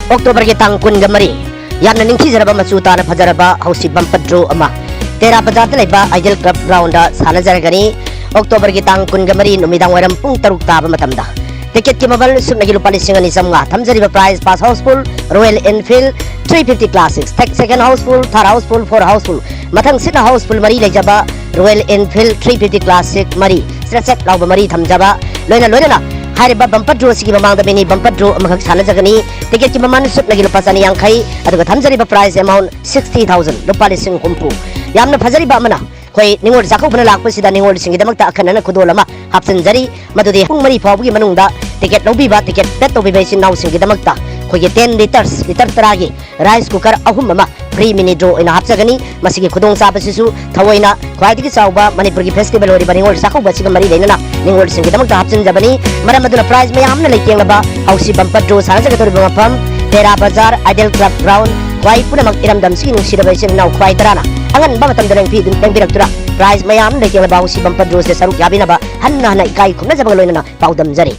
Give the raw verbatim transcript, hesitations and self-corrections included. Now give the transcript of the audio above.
ꯑꯣꯛꯇꯣꯕꯔꯒꯤ ꯇꯥꯡ ꯀꯨꯟꯒ ꯃꯔꯤ, ꯌꯥꯝꯅ ꯅꯤꯡꯊꯤꯖꯔꯕ, ꯃꯆꯨ ꯇꯥꯅ ꯐꯖꯔꯕ ꯍꯧꯁꯤ ꯕꯝꯄꯔ ꯗ꯭ꯔꯣ ꯑꯃ ꯇꯦꯔꯥ ꯕꯖꯥꯔꯗ ꯂꯩꯕ ꯑꯥꯏꯗꯤꯌꯦꯜ ꯀ꯭ꯂꯕ ꯒ꯭ꯔꯥꯎꯟꯗ ꯁꯥꯟꯅꯖꯔꯒꯅꯤ꯫ ꯑꯣꯛꯇꯣꯕꯔꯒꯤ ꯇꯥꯡ ꯀꯨꯟꯒ ꯃꯔꯤ, ꯅꯨꯃꯤꯗꯥꯡ ꯋꯥꯏꯔꯝ ꯄꯨꯡ ꯇꯔꯨꯛ ꯇꯥꯕ ꯃꯇꯝꯗ꯫ ꯇꯤꯀꯦꯠꯀꯤ ꯃꯃꯜ ꯁꯨꯞꯅꯒꯤ ꯂꯨꯄꯥ ꯂꯤꯁꯤꯡ ꯑꯅꯤ ꯆꯥꯝꯃꯉꯥ꯫ ꯊꯝꯖꯔꯤꯕ prize: first house full Royal Enfield three fifty classic, second house full, third house full, four house full, ꯃꯊꯪꯁꯤꯠꯅ ꯍꯥꯎꯁꯐꯨꯜ ꯃꯔꯤ ꯂꯩꯖꯕ Royal Enfield three fifty classic ꯃꯔꯤ, ꯆ꯭ꯔꯦꯠ ꯆ꯭ꯔꯦꯠ ꯂꯥꯎꯕ ꯃꯔꯤ ꯊꯝꯖꯕ꯫ ꯂꯣꯏꯅ ꯂꯣꯏꯅꯅ ꯍꯥꯏꯔꯤꯕ ꯕꯝꯄꯔ ꯗ꯭ꯔꯣ ꯑꯁꯤꯒꯤ ꯃꯃꯥꯡꯗ ꯃꯤꯅꯤ ꯕꯝꯄꯔ ꯗ꯭ꯔꯣ ꯑꯃꯈꯛ ꯁꯥꯟꯅꯖꯒꯅꯤ꯫ ꯇꯤꯀꯦꯠꯀꯤ ꯃꯃꯜ ꯁꯨꯞꯅꯒꯤ ꯂꯨꯄꯥ ꯆꯅꯤ ꯌꯥꯡꯈꯩ, ꯑꯗꯨꯒ ꯊꯝꯖꯔꯤꯕ ꯄ꯭ꯔꯥꯏꯖ ꯑꯦꯃꯥꯎꯟ ꯁꯤꯛꯁꯇꯤ ꯊꯥꯎꯖꯟ, ꯂꯨꯄꯥ ꯂꯤꯁꯤꯡ ꯍꯨꯝꯐꯨ꯫ ꯌꯥꯝꯅ ꯐꯖꯔꯤꯕ ꯑꯃꯅ, ꯑꯩꯈꯣꯏ ꯅꯤꯉꯣꯜ ꯆꯥꯛꯀꯧꯕꯅ ꯂꯥꯛꯄꯁꯤꯗ ꯅꯤꯉꯣꯜꯁꯤꯡꯒꯤꯗꯃꯛꯇ ꯑꯈꯟꯅꯅ ꯈꯨꯗꯣꯜ ꯑꯃ ꯍꯥꯞꯆꯤꯟꯖꯔꯤ, ꯃꯗꯨꯗꯤ ꯄꯨꯡ ꯃꯔꯤ ꯐꯥꯎꯕꯒꯤ ꯃꯅꯨꯡꯗ ꯇꯤꯀꯦꯠ ꯂꯧꯕꯤꯕ, ꯇꯤꯀꯦꯠ ꯕꯦꯠ ꯇꯧꯕꯤꯕ ꯏꯆꯤꯟ ꯏꯅꯥꯎꯁꯤꯡꯒꯤꯗꯃꯛꯇ ꯑꯩꯈꯣꯏꯒꯤ ꯇꯦꯟ ꯂꯤꯇꯔꯁ, ꯂꯤꯇꯔ ꯇꯔꯥꯒꯤ ꯔꯥꯏꯁ ꯀꯨꯀꯔ ꯑꯍꯨꯝ ꯑꯃ ꯐ꯭ꯔꯤ ꯃꯤꯅꯤ ꯗ꯭ꯔꯣ ꯑꯣꯏꯅ ꯍꯥꯞꯆꯒꯅꯤ꯫ ꯃꯁꯤꯒꯤ ꯈꯨꯗꯣꯡꯆꯥꯕꯁꯤꯁꯨ ꯊꯑꯣꯏꯅ ꯈ꯭ꯋꯥꯏꯗꯒꯤ ꯆꯥꯎꯕ ꯃꯅꯤꯄꯨꯔꯒꯤ ꯐꯦꯁꯇꯤꯚꯦꯜ ꯑꯣꯏꯔꯤꯕ ꯅꯤꯉꯣꯜ ꯆꯥꯛꯀꯧꯕ ꯑꯁꯤꯒ ꯃꯔꯤ ꯂꯩꯅꯅ ꯅꯤꯉꯣꯜꯁꯤꯡꯒꯤꯗꯃꯛꯇ ꯍꯥꯞꯆꯤꯟꯖꯕꯅꯤ꯫ ꯃꯔꯝ ꯑꯗꯨꯅ ꯄ꯭ꯔꯥꯏꯖ ꯃꯌꯥꯝꯅ ꯂꯩꯇꯦꯡꯂꯕ ꯍꯧꯁꯤ ꯕꯝꯄꯔ ꯗ꯭ꯔꯣ ꯁꯥꯟꯅꯖꯒꯗꯧꯔꯤꯕ ꯃꯐꯝ ꯇꯦꯔꯥ ꯕꯖꯥꯔ, ꯑꯥꯏꯗꯤꯌꯦꯜ ꯀ꯭ꯂꯕ ꯒ꯭ꯔꯥꯎꯟ꯫ ꯈ꯭ꯋꯥꯏ ꯄꯨꯝꯅꯃꯛ ꯏꯔꯝꯗꯝꯁꯤꯒꯤ ꯅꯨꯡꯁꯤꯔꯕ ꯏꯆꯤꯟ ꯏꯅꯥꯎ ꯈ꯭ꯋꯥꯏ ꯇꯔꯥꯅ ꯑꯉꯟꯕ ꯃꯇꯝꯗ ꯂꯦꯡꯕꯤ-, ꯂꯦꯡꯕꯤꯔꯛꯇꯨꯅ ꯄ꯭ꯔꯥꯏꯖ ꯃꯌꯥꯝꯅ ꯂꯩꯇꯦꯡꯂꯕ ꯍꯧꯁꯤ ꯕꯝꯄꯔ ꯗ꯭ꯔꯣꯁꯦ ꯁꯔꯨꯛ ꯌꯥꯕꯤꯅꯕ ꯍꯟꯅ ꯍꯟꯅ ꯏꯀꯥꯏ ꯈꯨꯝꯅꯖꯕꯒ ꯂꯣꯏꯅꯅ ꯄꯥꯎꯗꯝꯖꯔꯤ꯫